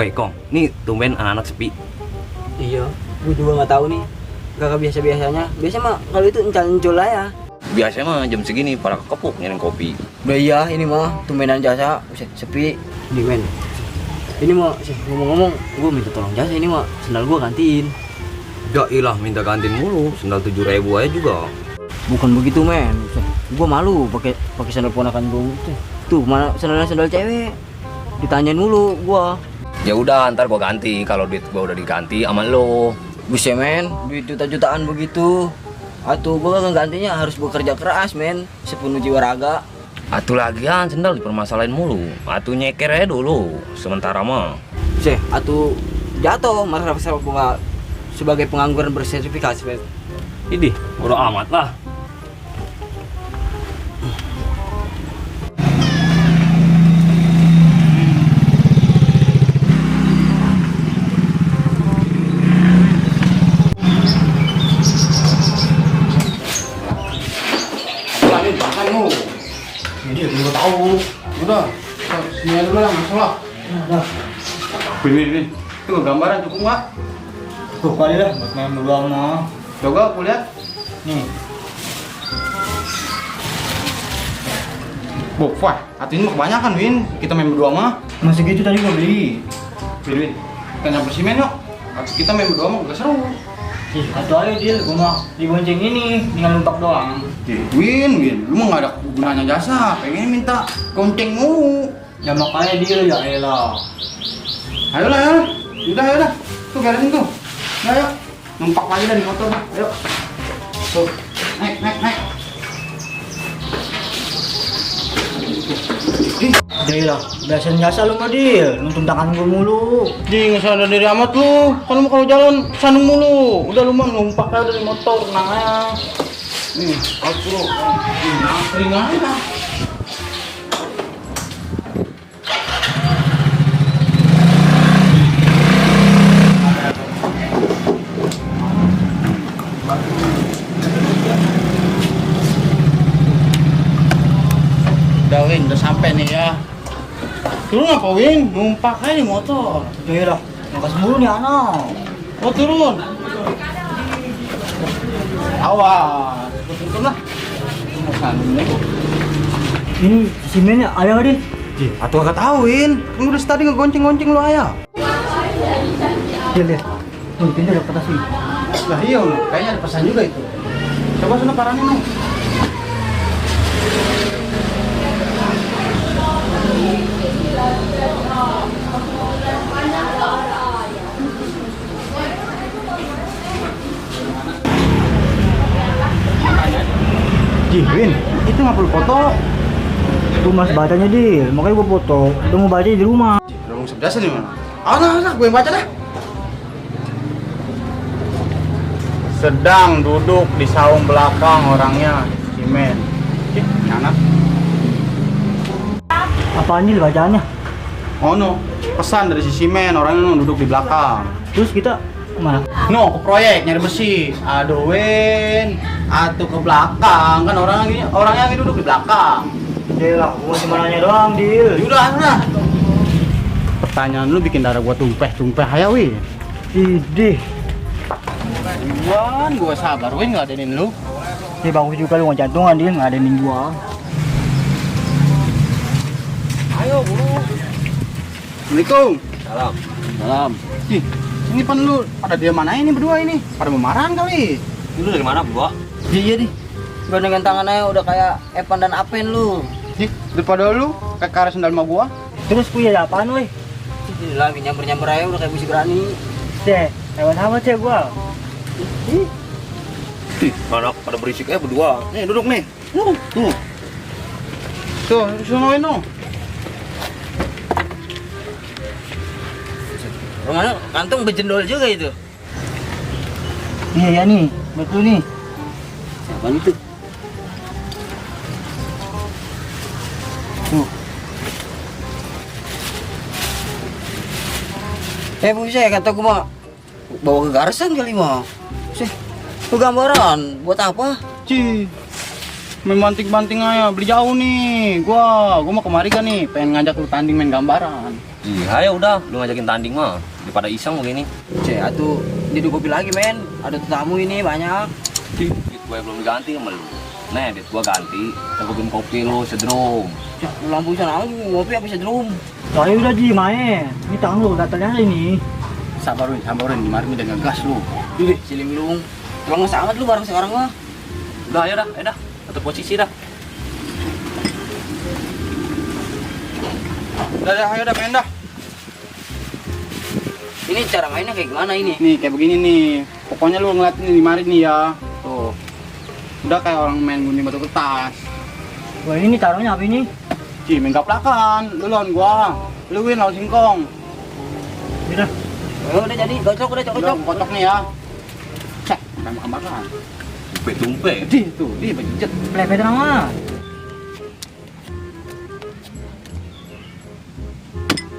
Woi Kong, nih tumben anak-anak sepi. Iya, gue juga nggak tahu nih. Gak biasa-biasanya. Biasa mah kalau itu encul aja. Biasanya mah jam segini para kekepuk nyari kopi. Udah iya, ini mah tumbenan jasa. Buset, sepi. Nih men, ini mah ngomong-ngomong, gue minta tolong jasa ini mah sendal gue gantiin. Ya ilah minta gantiin mulu, sendal 7.000 aja juga. Bukan begitu men, gue malu pakai sandal ponakan gue. Tuh mana sandal cewek, ditanyain mulu gue. Ya udah, ntar gua ganti kalau duit gua udah diganti sama lo. Buset men, duit juta-jutaan begitu. Atuh gue gantinya harus bekerja keras men, sepenuh jiwa raga. Atuh lagian sendal dipermasalahin mulu. Atuh nyeker aja dulu, sementara mah. Atuh jatuh marah bunga sebagai pengangguran bersertifikasi men. Idih, bodo amat lah. Jadi gue tahu. Udah, sini aja dulu lah, masalah. Nah, Win. Itu gambaran cukup nggak? tuh kali dah buat main berdua mah. Coba aku lihat. Nih, Wah, artinya mah kebanyakan, Win. Kita main berdua mah. masih gitu tadi gue beli. Win, kita nyamper simen yuk. Kita main berdua mah gak seru. Satu aja dia, gue mah dibonceng ini, tinggal numpak doang. Win, lu mah gak ada gunanya jasa. Pengen minta gonceng mulu. Ya makanya dia ya elah. Ayolah. Udah. Tuh beresin tuh. Ayo. Numpak lagi dari motor. Ayo. Tuh. Naik. Jadi lah, biasa jasa lu mah Dil, nuntun tangan gue mulu. Di nggak sadar diri amat lu. Kan lu kalau jalan sandung mulu. Udah lu mah numpak aja dari motor, tenang aja. Nih, aku lu. Kering aja. Udah Win, udah sampai nih ya. Turun apa Win? Numpak aja di motor. Jadi lah, ngekas mulu nih anak. Oh turun. Awas. Turun lah. Mau sandung deh. Ini simennya ada nggak Dil? Atau gak tahu Win. Kan udah tadi ngegonceng-gonceng lu ayah. Dil ya, tuh pintu udah kertas sih. Lah iya lu, kayaknya ada pesan juga itu. Coba sana paranin lu. Win, itu nggak perlu foto. Tuh mas bacanya Dil, makanya gue foto. Udah mau baca di rumah. Udah mau sebelas di mana? Nah, gue yang baca dah. Sedang duduk di saung belakang orangnya, Simen. Anak. Apaan Dil bacaannya? Oh no, pesan dari si Simen, orangnya duduk di belakang. Terus kita kemana? No, ke proyek nyari besi. Aduh Win, atuh ke belakang kan orangnya lagi duduk di belakang. Dil lah, gue cuma nanya doang Dil. Udah. Pertanyaan lu bikin darah gua tumpeh aja Win. Idih, Gua sabar Win ngadenin lu. ini bagus juga lu jantungan Dil, nggak ada ning gua. Ayo buru. Assalamualaikum. Salam. Ih, ini pan lu pada dia mana ini berdua ini? Pada memarahan kali. Lu dari mana berdua? Iya deh, gandengan tangannya udah kayak Evan dan Apen lu. Ih, daripada lu kayak kare sendal sama gua. Terus punya apaan weh? Lagi nyamper aja udah kayak busi berani. Hewan apa gua? Pada berisik berdua. Nih, duduk nih. Tuh. Tuh, sono Win no. Rumahnya kantung bejendol juga itu. Iya nih, betul nih. Siapa itu? Tuh. Buset, kata gua mah bawa ke garisan kali mah. Buset, itu gambaran buat apa? Ci. Main banting-banting aja, beli jauh nih. Gua mau kemari kan nih, pengen ngajak lu tanding main gambaran. Iya ya udah, lu ngajakin tanding mah daripada iseng begini. Atuh jadi kopi lagi men. Ada tamu ini banyak. Duit gue belum diganti sama lu. Nih, duit gua ganti, aku bikin kopi lu sedrum. Lampu sana ngopi habis drum. Soalnya udah Ji main. Ini tangan lu gatalnya ini. Sabarin, kemarin udah ngegas lu. Ih, si linglung. Emang sangat lu bareng sekarang mah. Udah, ayo dah. Satu posisi dah. Udah, ayo dah main dah. Ini cara mainnya kayak gimana ini? Nih kayak begini nih. Pokoknya lu ngeliat nih di mari nih ya. Tuh. Udah kayak orang main gunting batu kertas. Wah ini taruhnya apa ini? Ci, main gaplakan. Lu lawan gua. Lu win lawan singkong. Udah. Udah jadi, gocok. Udah, kocok nih ya. Cek, makan makan. Tumpe. Tuh, bejet. Pelepet nama.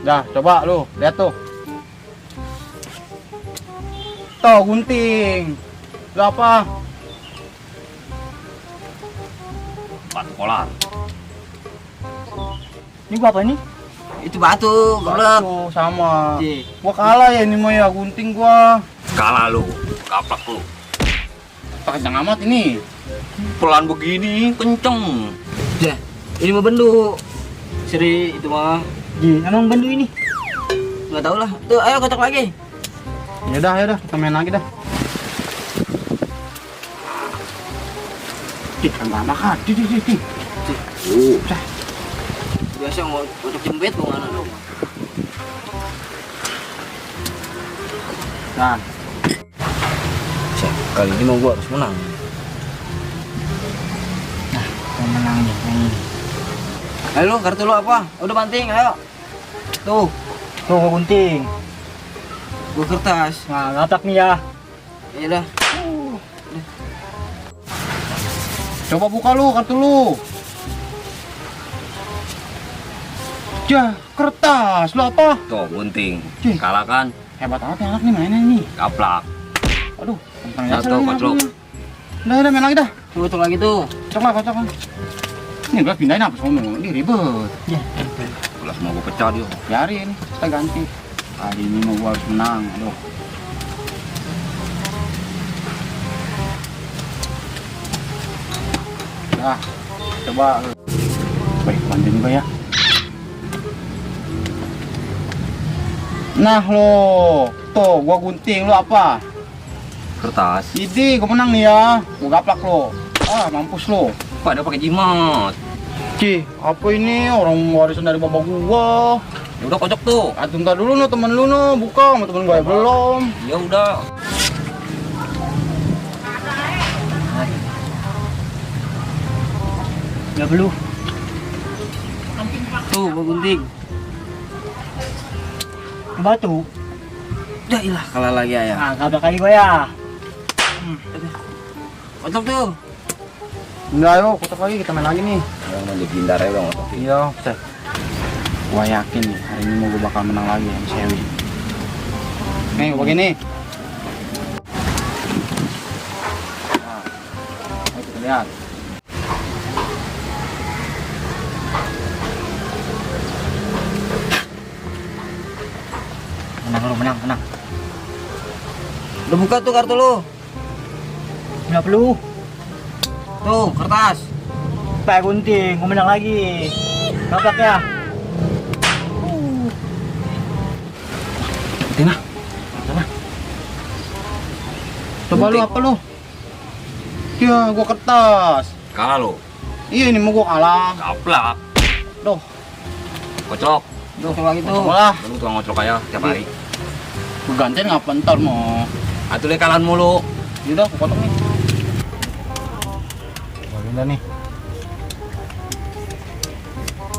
Dah, coba lu, lihat tuh. Tuh, gunting. Lu apa? Batu polar. Ini gua apa ini? Itu batu, goblok. Tuh, sama. Ci. Gua kalah ya ini mah ya, gunting gua. Kalah lu, kaplak lu. Tak kencang amat ini. Pelan begini, kenceng. Ya, ini mah bendu. Seri itu mah. Ji, emang bandu ini? Enggak tahu lah. Tuh, ayo gocok lagi. Ya udah, kita main lagi dah. Kan lama kan. Biasa mau gocok jembet mau mana dong. Nah, Kali ini mau gua harus menang. Yang menang nih, yang ini. Ayo lu, kartu lu apa? Udah banting, ayo. Tuh, Tuh gua gunting. gua kertas. Nah, ngatak nih ya. Ya udah. coba buka lu kartu lu. Ya, kertas. Lu apa? Tuh, gunting. Cih. Kalah kan? Hebat amat ya anak nih mainnya nih. Kaplak. Aduh, Satu, kocok. Udah main lagi dah. Gocok lagi tuh. Kocok. Ini gelas pindahin apa sono? Ini ribet. Ya. Gelas mau gua pecah dia. Biarin, kita ganti. Kali ini mau gua harus menang. Aduh. Nah, coba lu. Baik, manjain gua ya. Nah lo, tuh gua gunting, lu apa? Kertas. Idi, gua menang nih ya. Gua gaplak lo. Ah, mampus lo. Kok ada pakai jimat? Ci, apa ini? Orang warisan dari bapak gua. Ya udah kocok tuh. Aduh, ntar dulu no temen lu no, buka sama temen gua ya belum. Ya udah. Ya belum. Tuh, gua gunting. Batu. Dah ilah, kalah lagi ya. Nah, ngatak kali gua ya. Gocok tuh. Udah ayo, kotak lagi kita main lagi nih. Yang mau dihindar ya bang. Iya, bisa. Gua yakin nih, hari ini mau gua bakal menang lagi sama Sewi. Nih, gua begini. Nah, ayo kita lihat. Menang. Udah buka tuh kartu lu. Nggak perlu. Tuh, kertas. Pakai gunting, gua menang lagi. Ngatak ya. Tengah. Coba lu apa lu? Ya, gua kertas. Kalah lo. Iya, ini mau gua kalah. Kaplak. Duh, Kocok. Gocok lagi tuh. coba lah. Lu tukang ngocok aja tiap hari. Gua gantian ngapa ntar mau. Atuh deh kalahan mulu. Yaudah, aku potong nih. Udah nih.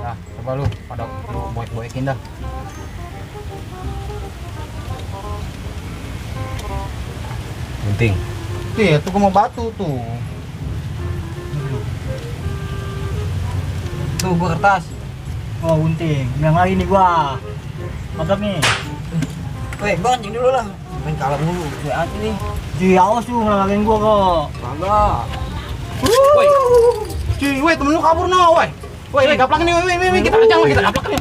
Nah, coba lu pada lu boek-boekin dah. Gunting. Iya, tuh gua mau batu tuh. Tuh, gua kertas. Oh, gunting. Menang lagi nih gua. Ngatak nih. Weh, gua kencing dulu lah. Main kalah mulu. Gue aja nih. Ji, awas tuh ngelalain gua kok. Kagak. Woi. Cuy, weh temen lu kabur no, weh. Weh, gaplak nih, weh, kita ajang, kita gaplak nih.